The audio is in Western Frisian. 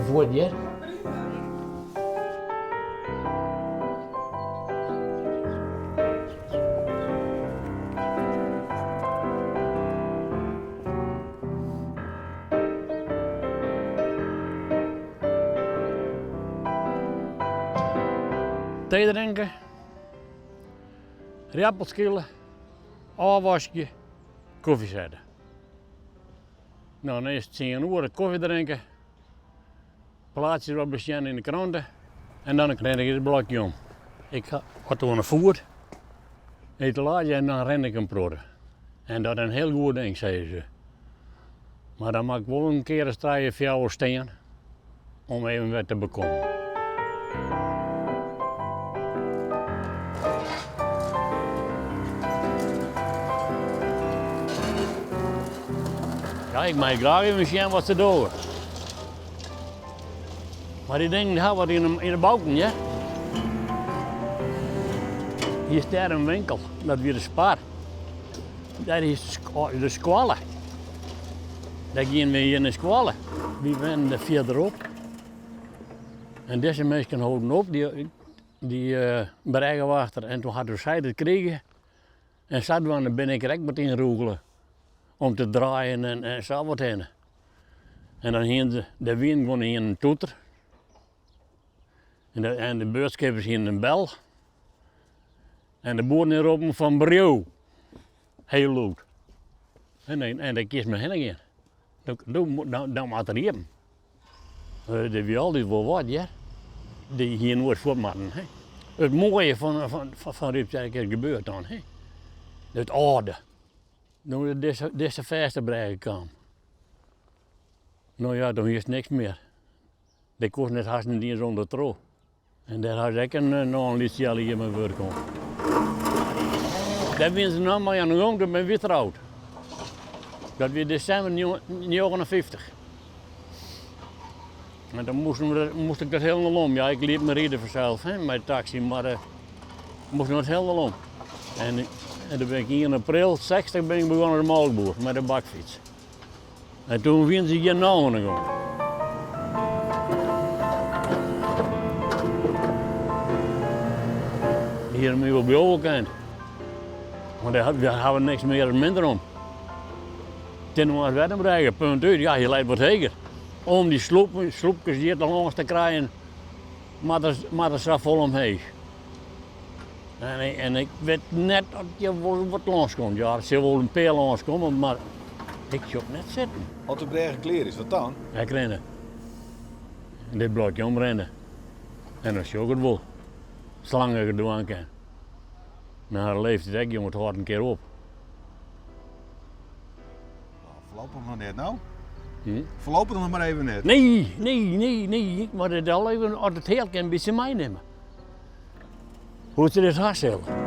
fuort hear. Tee drinke, ierdappels skile, ôfwaskje, kofje sette. No, dan is it tsien oere kofje drinke, plaatsjes wat besjen yn de krante en dan rin ik it blokje om. Ik ha wat oan de foet, etalaazje en dan rin ik in protte. En dat is in hiel goed ding, sizze se. Mar dan moat ik wol in kear as trije, fjouwer stean om even wer te bekommen. Ja, ik mei graach even sjen wat se dogge. Mar dy dingen ha wat yn de bouken, hear. Hjir is dêr in winkel, dat wie de Spar. Dêr is de skoalle. Dêr gienen we hjir nei skoalle. Wy wennen der fierderop. En dizze minsken holden op, dy, dy brêgewachter. En toen hat sy dat krige. En sadwaande bin ik der ek wat yn rûgele. Om te draaien en, en sa wat hinne. En dan hienen se, der wienen gewoan in toeter. En de, en de beurtskippers hienen in bel. En de boeren roppen fan bliuw. Heel lûd. En, en dêr kinst mar hinne gean. Dan, dan moat er iepen. Der wie altyd wol wat, hear. Dy hie noait fuort moatten. Hè. It moaie fan, fan, fan Ryptsjerk is gebeurd dan. Hè. It âlde. Doe't dizze, dizze fêste brêge kaam. No ja, doe hiest niks mear. Dêr koest net hast net iens ûndertroch. En dêr ha se ek in, noch in lyts healjier mei wurk oan. Dêr wiene se noch mei oan de gong, doe binne wy troud. Dat wie desimber 59. En dan moasten we, moast ik dat hielendal om. Ja, ik liet me ride fansels hè, mei de taksy, mar uh, moast noch hielendal om. En, en toen ben ik 1 april 60 ben ik begonnen as molkboer mei de bakfyts. En toen wiene se hjir no oan de gong. Hjir my wol bliuwe kind. Want dêr hawwe we niks mear as minder om. Tin oan wer in brêge, punt út. Ja, hy leit wat heger. Om dy sloep, sloepkes hjir te lâns te krijen, moat er, moat er sa folle omheech. En, en ik wit net oft hjir wol wat lânskomt. Ja, der sil wol in pear lânskomme, mar ik sjoch net sitten. As de brêge klear is, wat dan? Ik rinne. Dit blokje omrinne. En dan sjoch ik it wol. Salang ik it dwaan kin. Mei har leeftiid ek, jonge, it hâldt in kear op. Voorlopig noch net, no? Hm? Voorlopig noch mar even net. Nee, nee, nee, nee. Ik moat it al even, as it heal kin, in bytsje meinimme. Hoe't se dit ha sille.